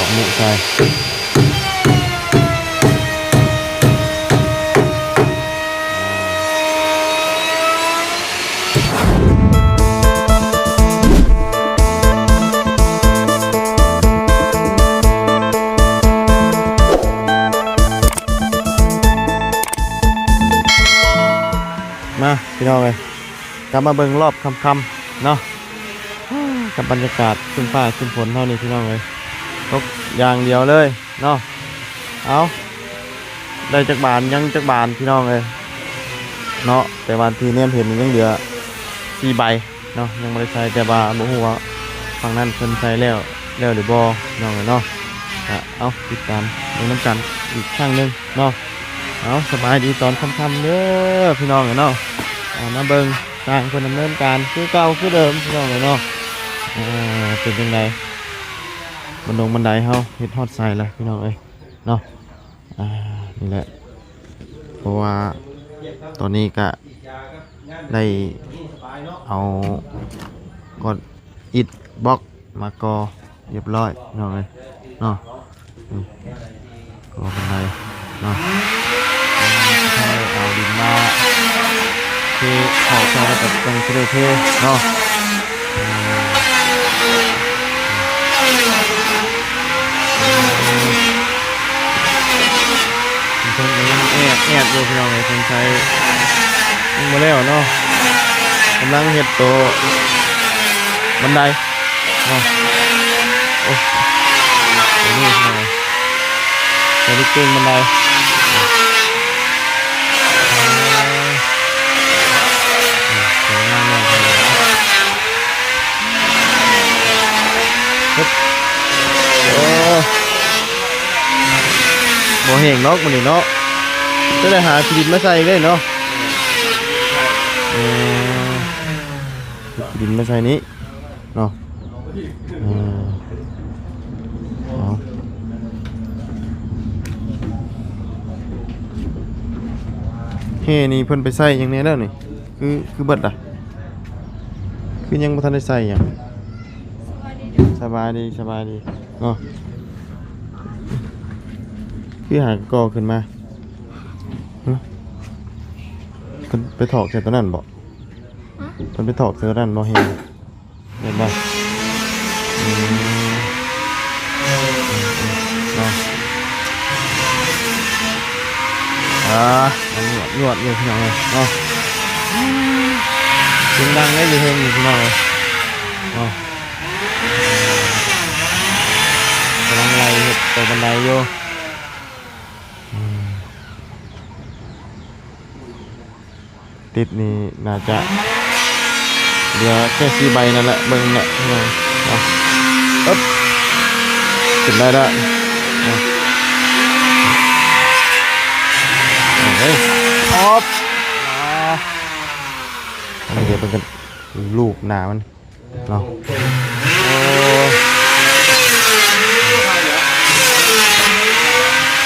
ອະນຸໃສ່ ມາ ພີ່ນ້ອງເອີຍ ກັບມາເບິ່ງລອບຄ່ຳໆເນາະ ກັບບັນຍາກາດຄຶ້ມຟ້າຄຶ້ມຝົນເຮົານີ້ ພີ່ນ້ອງເອີຍ ຕົກຢ່າງດຽວເລີຍເນາະ. ເອົາ ໄດ້ຈັກບານ ຍັງຈັກບານ ພີ່ນ້ອງເອີຍເນາະ ແຕ່ວ່າທີ່ແນມເຫັນນີ້ຍັງເຫຼືອສີ່ໃບເນາະ ຍັງບໍ່ໄດ້ໃສ່ ແຕ່ວ່າບໍ່ຮູ້ວ່າຝັ່ງນັ້ນເພິ່ນໃສ່ແລ້ວ ແລ້ວຫຼືບໍ່ ພີ່ນ້ອງເອີຍເນາະ. ກະ ເອົາ ຕິດຕາມເບິ່ງນຳກັນອີກຄັ້ງໜຶ່ງເນາະ. ເອົາ ສະບາຍດີຕອນຄ່ຳໆເດີ ພີ່ນ້ອງເອີຍເນາະ. ເອົາ ມາເບິ່ງຊ່າງເພິ່ນດຳເນີນການຄືເກົ່າຄືເດີມ ພີ່ນ້ອງເອີຍເນາະ. ເປັນຈັ່ງໃດ ບັນດົງບັນໄດເຮົາເຮັດຮອດໃສລະ ພີ່ນ້ອງເອີຍເນາະ. ອ່າ ນີ້ແຫຼະ ເພາະວ່າຕອນນີ້ກະໄດ້ເອົາກ້ອນອິດບລັອກມາກໍ່ຮຽບຮ້ອຍ ພີ່ນ້ອງເອີຍເນາະ. ນີ້ ກໍບັນໄດເນາະ ເອົາດິນມາເທ ເຂົ້າໃສ່ ແລ້ວກໍຕ້ອງເທເນາະ. ເພິ່ນກຳລັງແອບ ແອບຢູ່ ພີ່ນ້ອງເອີຍ ສົງໄສຍັງບໍ່ແລ້ວເນາະ ກຳລັງເຮັດໂຕບັນໄດເນາະ. ໂອ້ ໂຕນີ້ພີ່ນ້ອງເອີຍ ໂຕນີ້ເກັ່ງບັນໄດ. ສວຍງາມແນ່ນອນເນາະ. ຮຶບ ໂອ້ ບໍ່ແຫ້ງດອກມື້ນີ້ເນາະ ຈະໄດ້ຫາຂີ້ດິນມາໃສ່ອີກເດ້ເນາະ. ເອີ ຂີ້ດິນມາໃສ່ນີ້ເນາະ. ເອີ ເອົາ ແຮ່ນີ້ເພິ່ນໄປໃສ່ຫຍັງແດ່ແລ້ວນີ້? ຄື ຄືເບິດລະ ຄືຍັງບໍ່ທັນໄດ້ໃສ່ຫຍັງ. ສະບາຍດີ ສະບາຍດີ ສະບາຍດີເນາະ. ຄືຫາກໍຂຶ້ນມາ ຫຶ ເພິ່ນໄປຖອກໃສ່ຕົວນັ້ນບໍ? ຮະ? ເພິ່ນໄປຖອກໃສ່ຕົວນັ້ນບໍ່ ແຮ່ ແມ່ນບໍ່? ອືມ ເນາະ ອ່າ ຍັງຍວດໆຢູ່ ພີ່ນ້ອງເອີຍເນາະ. ສຽງດັງເດ້ ຢູ່ເທິງນີ້ ພີ່ນ້ອງເອີຍເນາະ. ກຳລັງໄລ່ເຮັດໂຕບັນໄດຢູ່. ອືມ ຕິດນີ້ໜ້າຈະເຫຼືອແຄ່ສີ່ໃບນັ້ນແຫຼະ ເບິ່ງແຫຼະ ເນາະ. ອຶບ ຂຶ້ນໄດ້ລະ ເນາະ. ເອີຍ ອອບ ອ່າ ອັນນີ້ດຽວເພິ່ນກໍລູບໜ້າມັນ ເນາະ. ໂອ້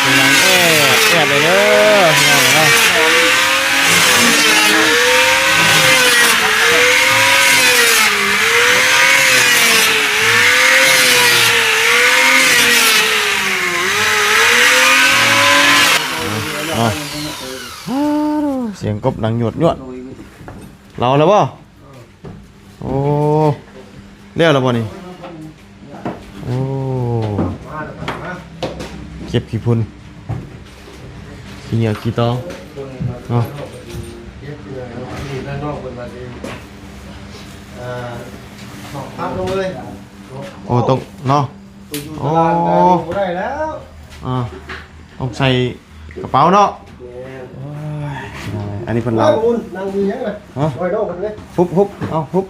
ກຳລັງແອບ ແອບເລີຍເດີ ພີ່ນ້ອງເນາະ. ເນາະ ສຽງກົບດັງຍວດໆ. ເລົ່າແລ້ວບໍ່? ໂອ້ ແລ້ວລະບໍ່ນີ້? ໂອ້ ເກັບຂີ້ຝຸ່ນ ຂີ້ເຫຍື້ອຂີ້ຕອງເນາະ. ໂອ້ ຕ້ອງເນາະ ໂອ້ ຢູ່ຕະຫຼາດກໍຢູ່ບໍ່ໄດ້ແລ້ວ ອ່າ ຕ້ອງໃສ່ ກະເປົາເນາະ. ແມ່ນ ໂອ້ຍ ອັນນີ້ເພິ່ນເລົ່າ ໂອ້ຍ ນັ້ງຢູ່ຫຍັງນະ? ຮະ? ຊ່ອຍນ້ອງເພິ່ນເດ້ ຮຸບ ຮຸບ ເອົາ ຮຸບ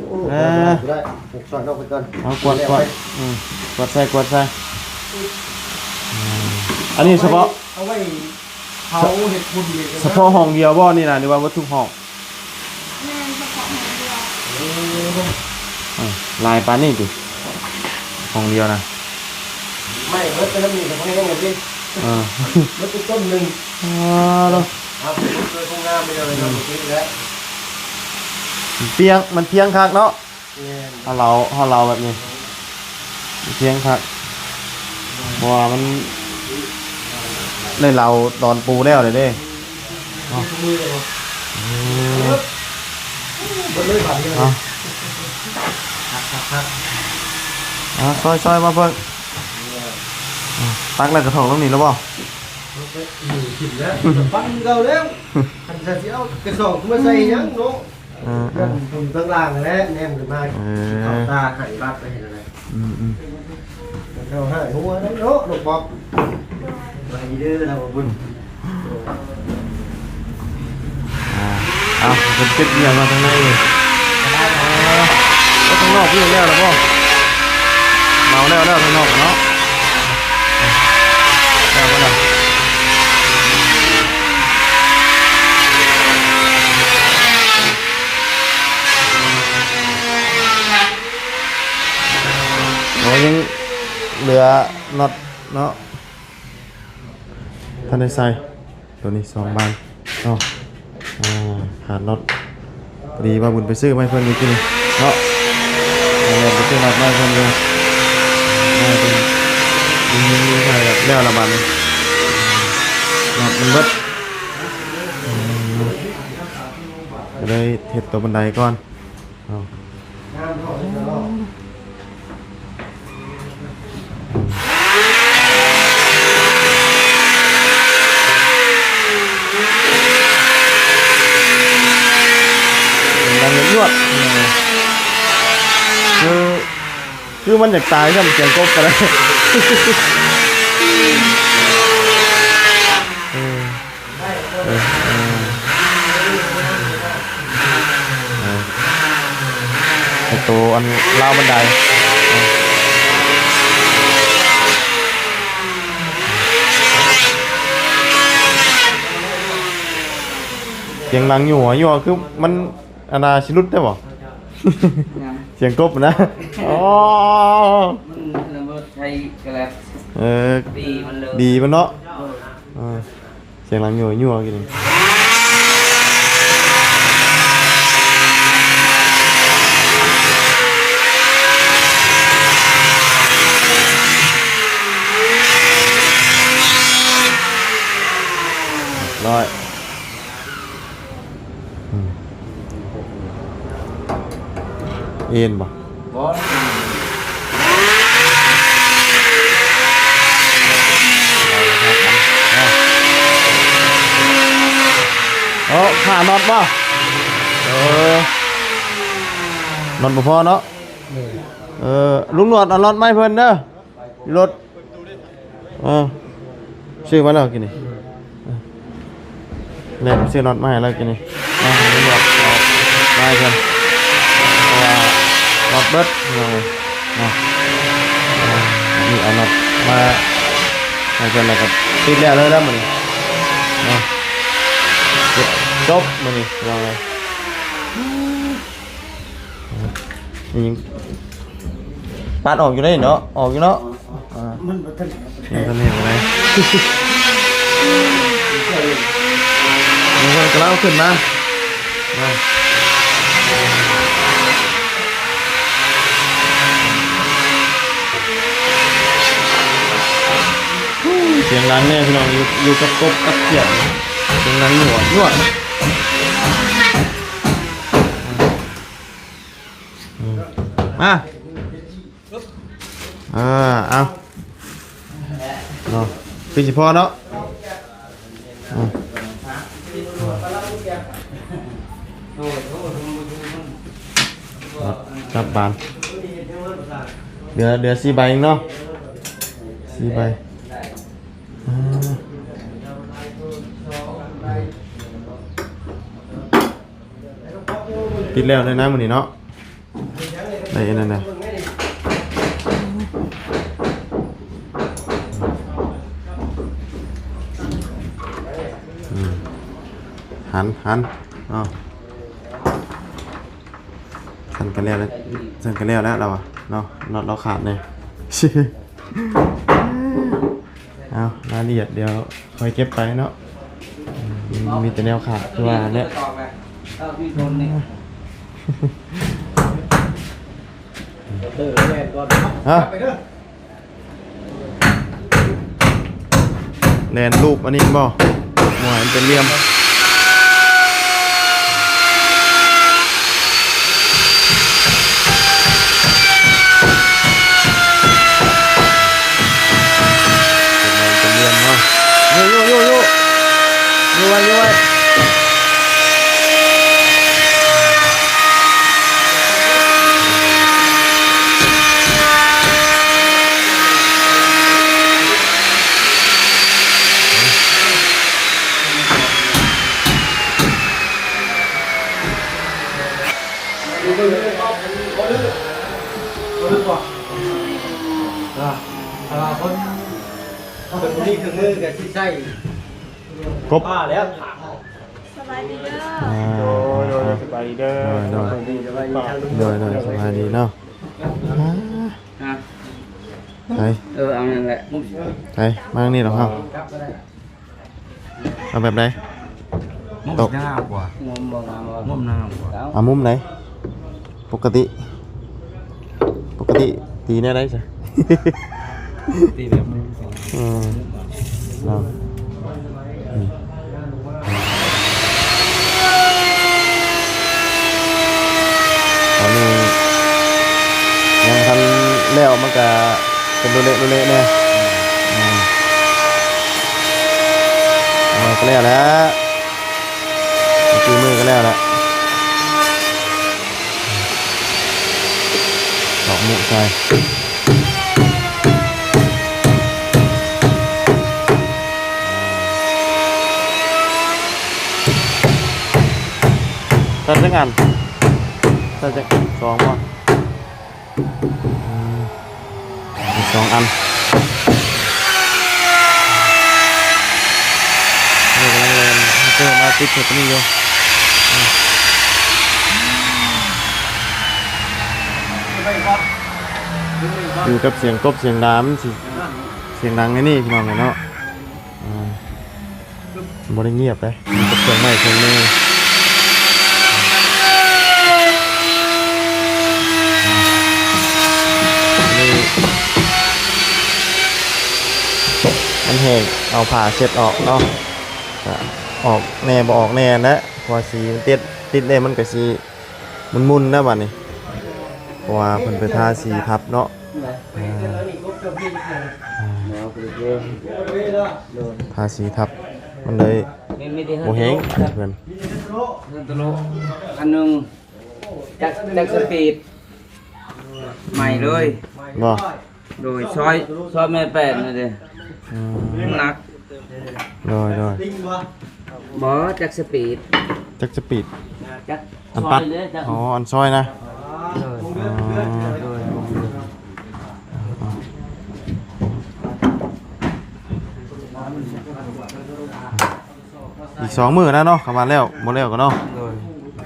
ໂອ້ ເອີ ຊ່ອຍນ້ອງເພິ່ນກ່ອນ ເອົາ ກວາດ ກວາດ ອືມ ກວາດໃສ່ ກວາດໃສ່ ອືມ ອັນນີ້ສະເພາະ ເອົາໄວ້ ເອົາໄວ້ເຜົາເຮັດບຸນນີ້ ສະເພາະຫ້ອງດຽວບໍ່ນີ້ນະ ຫຼືວ່າເບິດທຸກຫ້ອງ? ແມ່ນ ສະເພາະຫ້ອງດຽວ ໂອ້ ເອີ ຫຼາຍປານນີ້ຕິ ຫ້ອງດຽວນະ ໄມ້ເບິດໄປນຳນີ້ກໍບໍ່ແຫ້ງແລ້ວຕິ ເອີ ເບິດໄປຕົ້ນໜຶ່ງ ອໍ ເນາະ ເອົາໄປປຸກເກີຍຄົງງາມໄປເລີຍເນາະ ອືມ ປະຕິແລ້ວ ມັນພຽງ ມັນພຽງຄັກເນາະ ແມ່ນ ເຮົາເລົ່າ ເຮົາເລົ່າແບບນີ້ ມັນພຽງຄັກ ເພາະວ່າມັນໄດ້ເລົາຕອນປູແລ້ວເດ້ເນາະ. ເອີ ເບິດເລີຍບາດນີ້ ເອົາ ເອົາ ຊ່ອຍໆ ມາເບິ່ງ ຕັກແລ້ວກະຖອກລົງນີ້ແລ້ວບໍ່? ເອົາໄປຢູ່ກິນແລ້ວ ປັ່ນຄືເກົ່າແລ້ວ ຄັນຊິເອົາກະສອບມາໃສ່ຫຍັງເນາະ. ເອີ ເອີ ທາງລ່າງຫັ້ນແຫຼະ ແນມຂຶ້ນມາ ເອີ ເຂົ້າຕາໃຫ້ລັດໄປເຮັດແນວໃດ? ອືມໆ ເຈົ້າຫາຍຫົວໄດ້ເນາະ ນ້ອງປອບ. ສະບາຍດີເດີ ລາວບໍ່ບຸນ. ອ່າ ເອົາ ເພິ່ນເກັບຫຍັງມາທາງໃນເອີຍ? ເອົາ ທາງນອກນີ້ແລ້ວລະບໍ່? ເອົາ ແລ້ວ ແລ້ວທາງນອກເນາະ. ແລ້ວບໍ່ລະ? ໂອ້ ຍັງເຫຼືອນັອດເນາະ ທັນໄດ້ໃສ່. ໂຕນີ້ສອງບານເນາະ. ອ່າ ຂາດນັອດ ພໍດີວ່າບຸນໄປຊື້ມາໃຫ້ເພິ່ນມື້ກີ້ນີ້ເນາະ. ແມ່ນ ໄປຊື້ນັອດມາໃຫ້ເພິ່ນຢູ່ ໃຫ້ເພິ່ນ ແລ້ວລະບາດນີ້ ນັອດມັນເບິດ. ອືມ ກະເລີຍເຮັດໂຕບັນໄດກ່ອນ. ເອົາ ດັງຍວດໆ ຄື ຄືມັນຢາກຕາຍຊ້ຳ ສຽງກົບກະໄດ້. ເອີ ເອີ ເອີ ເອີ ໂຕອັນລາວບັນໄດ ສຽງດັງຢູ່ຫວາຢູ່ ຄືມັນອັນນ່າຊິຫຼຸດແທ້ບໍ່? ສຽງກົບນະ ອໍ ມັນລະເບີດໃສ່ກະແລັບ ເອີ ດີມັນເລີຍ ດີມັນເນາະ ເອີ ເອີ. ສຽງຫຼັງຍົວໆ ກິນ ຮ້ອຍ ອືມ ເອັນບໍ່? ບໍ່ ໂອ້ ຂານັອດບໍ່? ເອີ ນັອດບໍ່ພໍເນາະ. ເອີ ລຸງໜວດເອົານັອດມາໃຫ້ເພິ່ນເດີ ຢູ່ລົດ. ເອີ ຊື້ມາແລ້ວກີ້ນີ້ ແລ່ນໄປຊື້ນັອດມາໃຫ້ແລ້ວກີ້ນີ້ ເອົາ ເອົາມາໃຫ້ເພິ່ນ ເພາະວ່ານັອດເບິດ ພີ່ນ້ອງເອີຍເນາະ. ເອົາ ນີ້ເອົານັອດມາໃຫ້ເພິ່ນ ແລ້ວກະຕິດແລ້ວເລີຍແລ້ວມື້ນີ້ເນາະ ເກັບຈົບມື້ນີ້ ພີ່ນ້ອງເອີຍ. ນີ້ຍັງປາດອອກຢູ່ເດ້ເນາະ ອອກຢູ່ເນາະ ອ່າ ມັນບໍ່ທັນ ມັນບໍ່ທັນເຮັດອະໄລ ມັນກຳລັງເອົາຂຶ້ນມາ ອ່າ ສຽງດັງແນ່ພີ່ນ້ອງ ຢູ່ ຢູ່ກັບກົບກັບຂຽດ ສຽງດັງຍົວໆ. ອືມ ມາ ເອີ ເອົາເນາະ ຄືຊິພໍເນາະ ອືມ ຈັບບານ ເຫຼືອ ເຫຼືອສີ່ໃບເອງເນາະ ສີ່ໃບ ອ່າ. ຕິດແລ້ວເລີຍນະມື້ນີ້ເນາະ ໄດ້ອັນນັ້ນນະ ອືມ ຫັນ ຫັນ ເອົາ ຊັ້ນກະແລ້ວແລ້ວ ຊັ້ນກະແລ້ວແລ້ວລາວວ່າເນາະ ນັອດລາວຂາດແນ່. ເອົາ ລາຍລະອຽດດຽວຄ່ອຍເກັບໄປເນາະ ອືມ ມີແຕ່ແນວຂາດຄືວ່າແຫຼະ ຮະ ໄປເດີ ໄປເດີ ຮະ ໄປເດີ. ແລ່ນລູບອັນນີ້ແມ່ນບໍ່? ໝວຍມັນເປັນຫຼ່ຽມ. ເປັນເປັນຫຼ່ຽມເນາະ. ໂຍ ໂຍ ໂຍ ໂຍ ໂຍໄວ້ ໂຍໄວ້. ອ່າ ຄົນ ຄົນບໍ່ມີເຄື່ອງມືກໍຊິໃຊ້ ກົບ ຜ້າແລ້ວ ສະບາຍດີເດີ. ອ່າ ໂດຍ ໂດຍ ສະບາຍດີເດີ. ໂດຍ ໂດຍ ສະບາຍດີເນາະ. ອ່າ ໄປ ເອີ ເອົານັ້ນແຫຼະ ໄປ ມາທາງນີ້ດອກເຮົາ. ເອົາແບບໃດ? ມຸມ ຕົກ ງາມກວ່າ ມຸມບໍ່ງາມ ມຸມງາມກວ່າ. ເອົາມຸມໃດ? ປົກກະຕິ ປົກກະຕິຕີແນວໃດຊະ? ຕີແບບມຸມ ເອີ ເນາະ. ອືມ ຕອນນີ້ຍັງບໍ່ທັນແລ້ວ ມັນກະເປັນລຸເລະລຸເລະແດ່. ອືມ ເອີ ກໍແລ້ວແຫຼະ ເມື່ອກີ້ມືກໍແລ້ວແຫຼະ. ດອກມຸໃສ່ ຕັດຈັກອັນ? ຕັດຈັກ ສອງບໍ່? ອືມ ມີສອງອັນ. ນີ້ກຳລັງແລ່ນ ເຕີມາຕິດເຮັດຕົວນີ້ຢູ່. ຢູ່ກັບສຽງກົບສຽງດາ ມັນຊິສຽງດັງໃນນີ້ພີ່ນ້ອງເອີຍເນາະ. ອ່າ ບໍ່ໄດ້ງຽບເດ້ ມີແຕ່ເຄື່ອງໄມ້ເຄື່ອງມື. ອັນນີ້ມັນແຫ້ງ ເອົາຜ້າເຊັດອອກເນາະ ກະອອກແດ່ບໍ່ອອກແດ່ຫັ້ນແຫຼະ ເພາະວ່າສີມັນຕິດ ຕິດແລ້ວມັນກະຊິ ໝຸ່ນໆ ນະບາດນີ້ ເພາະວ່າເພິ່ນໄປທາສີທັບເນາະ. ອ່າ ອ່າ ໂດຍ ທາສີທັບ ມັນເລີຍບໍ່ແຫ້ງເພິ່ນ. ເທິນໂຕໂລ ອັນໜຶ່ງ ຈັກ ຈັກສະປີດ ໃໝ່ເລີຍ ບໍ່? ໂດຍ ຊອຍ ຊອຍແມ່ແປນນັ້ນເດ້. ອືມ ໜັກ. ໂດຍ ໂດຍ ບໍ່ ຈັກສະປີດ ຈັກສະປີດ ຈັກ ອັນປັດ ຊອຍເດ້ ຈັກ ອໍ ອັນຊອຍນະ. ໂດຍ ອໍ ໂດຍ ອີກສອງມື້ນະເນາະ ຄັນວ່າແລ້ວ ບໍ່ແລ້ວກໍເນາະ. ໂດຍ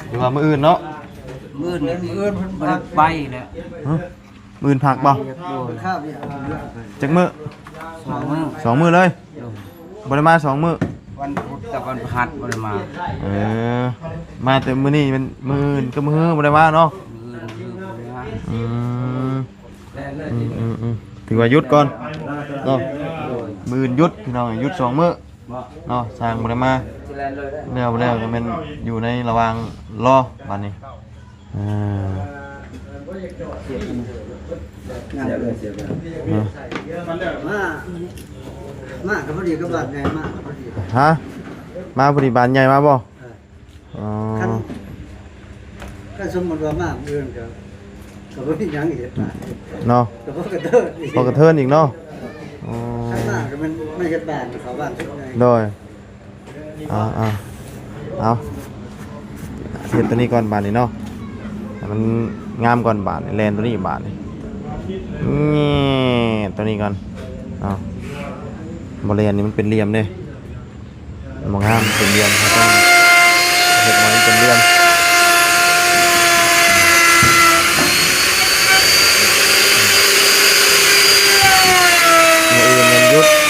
ຫຼືວ່າມື້ອື່ນເນາະ ມື້ອື່ນ ມື້ອື່ນເພິ່ນບໍ່ໄດ້ໄປແລ້ວ. ຮະ? ມື້ອື່ນພັກບໍ່? ໂດຍ ຈັກມື້? ສອງມື້ ສອງມື້ເລີຍ. ໂດຍ ບໍ່ໄດ້ມາສອງມື້ ວັນພຸດກັບວັນພະຫັດບໍ່ໄດ້ມາ. ເອີ ມາແຕ່ມື້ນີ້ແມ່ນ ມື້ອື່ນກັບມື້ຮືບໍ່ໄດ້ມາເນາະ. ມື້ອື່ນ ມື້ຮືບໍ່ໄດ້ມາ. ອືມ ອືມ ອືມ ອືມ ຖືວ່າຢຸດກ່ອນເນາະ. ໂດຍ ມື້ອື່ນຢຸດພີ່ນ້ອງ ຢຸດສອງມື້ເນາະ ຊ່າງບໍ່ໄດ້ມາ. ແລ້ວ ແລ້ວກໍແມ່ນຢູ່ໃນລະຫວ່າງລໍບາດນີ້. ອ່າ ມາ ມາກໍພໍດີກັບບ້ານໃຫຍ່ ມາກໍພໍດີ. ຮະ? ມາພໍດີບ້ານໃຫຍ່ມາບໍ່? ເອີ ອໍ ຄັນ ຄັນສົມມຸດວ່າມາມື້ອື່ນກໍ ກໍບໍ່ມີຫຍັງເຮັດເນາະ ກໍບໍ່ກະເທີນອີກ ບໍ່ກະເທີນອີກເນາະ. ອໍ ຄັນມາກໍແມ່ນມາເຮັດບ້ານ ເຂົ້າບ້ານ. ໂດຍ ອ່າ ອ່າ ເອົາ ເຮັດຕົວນີ້ກ່ອນບາດນີ້ເນາະ ໃຫ້ມັນງາມກ່ອນບາດນີ້ ແລ່ນຕົວນີ້ບາດນີ້ ແງ່ ຕົວນີ້ກ່ອນເນາະ. ບໍ່ແລ່ນນີ້ມັນເປັນຫຼ່ຽມເດ້ ມັນບໍ່ງາມ ເປັນຫຼ່ຽມ ເຮົາຕ້ອງເຮັດໃຫ້ມັນເປັນຫຼ່ຽມ. ມື້ອື່ນວັນຢຸດ ເ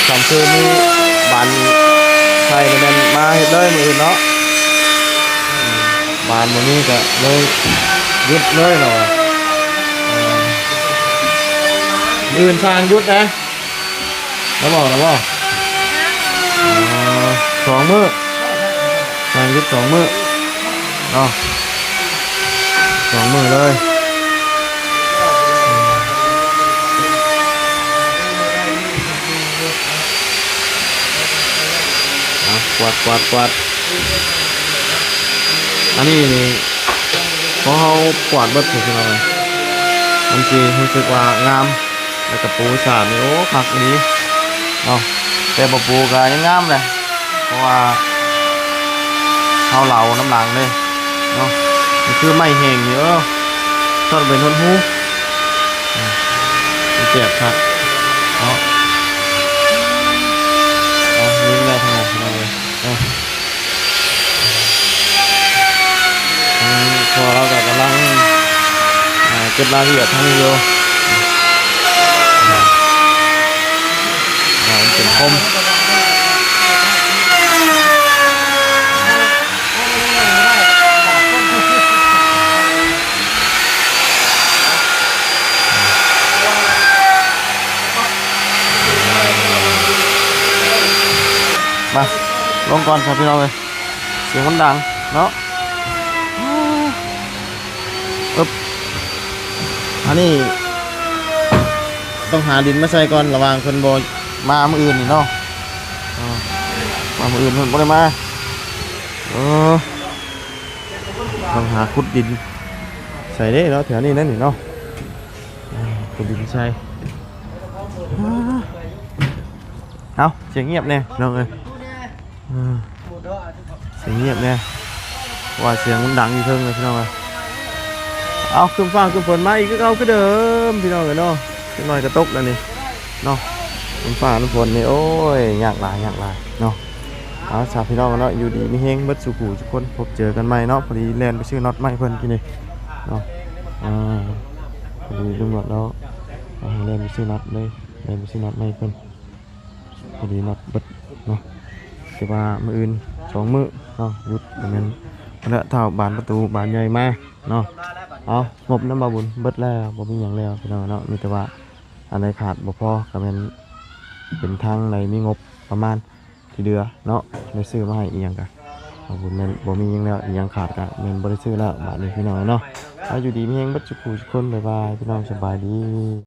ອີ ຊ່ຳຄືມີບານໃສ່ແມ່ນມາເຮັດເລີຍມື້ອື່ນເນາະ ບານມື້ນີ້ກະເລີຍຢຸດເລີຍເນາະ. ເອີ ມື້ອື່ນຊ່າງຢຸດນະ. ລາວເວົ້າ ລາວເວົ້າ ເອີ ສອງມື້ ສ້າງຢຸດສອງມື້ເນາະ ສອງມື້ເລີຍ. ກວາດ ກວາດ ກວາດ ອັນນີ້ນີ້ ພໍເຮົາກວາດເບິດ ພີ່ນ້ອງເອີຍ ມັນຊິຮູ້ສຶກວ່າງາມ ແລ້ວກະປູສາດນີ້ ໂອ້ ຄັກອີ່ຫຼີເນາະ. ແຕ່ບໍ່ປູກະຍັງງາມແຫຼະ ເພາະວ່າເຮົາເຫຼົານຳຫຼັງເດ້ເນາະ. ມັນຄືໄມ້ແຫ້ງນີ້ ເອີ ຊອດເປັນຫູ ມັນແຈບຄັກເນາະ. ເອົາ ຍິງໄດ້ທັງນັ້ນ ພີ່ນ້ອງເອີຍເນາະ. ທາງພໍ່ລາວກະກຳລັງ ອ່າ ເກັບລາຍລະອຽດທາງນີ້ຢູ່ ອ່າ ເປັນຄົມ. ມາ ລົງກ່ອນຊະ ພີ່ນ້ອງເອີຍ ສຽງມັນດັງເນາະ. ອຶບ ອັນນີ້ຕ້ອງຫາດິນມາໃສ່ກ່ອນ ລະຫວ່າງເພິ່ນບໍ່ມາມື້ອື່ນນີ້ເນາະ. ເອີ ມາມື້ອື່ນເພິ່ນບໍ່ໄດ້ມາ ເອີ ຕ້ອງຫາຂຸດດິນໃສ່ເດ້ເນາະ ແຖວນີ້ນັ້ນນີ້ເນາະ. ເອີ ຂຸດດິນໃສ່ ເອົາ ສຽງງຽບແດ່ ພີ່ນ້ອງເອີຍ. ເອີ ສຽງງຽບແດ່ ເພາະວ່າສຽງມັນດັງຢູ່ເທິງເລີຍ ພີ່ນ້ອງເອີຍ. ເອົາ ຄຶ້ມຟ້າຄຶ້ມຝົນມາອີກຄືເກົ່າຄືເດີມ ພີ່ນ້ອງເອີຍເນາະ. ຈັກໜ້ອຍກະຕົກແລ້ວນີ້ເນາະ ຝົນຟ້ານ້ຳຝົນນີ້ ໂອ້ຍ ຍາກຫຼາຍ ຍາກຫຼາຍເນາະ. ເອົາຊະ ພີ່ນ້ອງເນາະ ຢູ່ດີມີແຮງເບິດສູ່ຜູ້ສູ່ຄົນ ພົບເຈີກັນໃໝ່ເນາະ. ພໍດີແລ່ນໄປຊື້ນັອດໃໝ່ເພິ່ນກີ້ນີ້ເນາະ ອ່າ ພໍດີລຸງໜວດລາວ ອ່າ ແລ່ນໄປຊື້ນັອດເລີຍ ແລ່ນໄປຊື້ນັອດໃໝ່ເພິ່ນ. ພໍດີນັດເບິດເນາະ ແຕ່ວ່າມື້ອື່ນສອງມື້ເນາະ ຢຸດ ກະແມ່ນ ແລ້ວທ້າວບານປະຕູບານໃຫຍ່ມາເນາະ. ເອົາ ງົບນຳບ່າວບຸນເບິດແລ້ວ ບໍ່ມີຫຍັງແລ້ວ ພີ່ນ້ອງເນາະ. ມີແຕ່ວ່າອັນໃດຂາດບໍ່ພໍ ກະແມ່ນເປັນທາງໃດມີງົບປະມານທີ່ເຫຼືອເນາະ ໄດ້ຊື້ມາໃຫ້ອີ່ຫຍັງກະ ບ່າວບຸນແມ່ນບໍ່ມີຫຍັງແລ້ວ ອີ່ຫຍັງຂາດກະແມ່ນບໍ່ໄດ້ຊື້ແລ້ວບາດນີ້ ພີ່ນ້ອງເນາະ. ເອົາ ຢູ່ດີມີແຮງເບິດສູ່ຜູ້ສູ່ຄົນ ບາຍບາຍ ພີ່ນ້ອງ ສະບາຍດີ.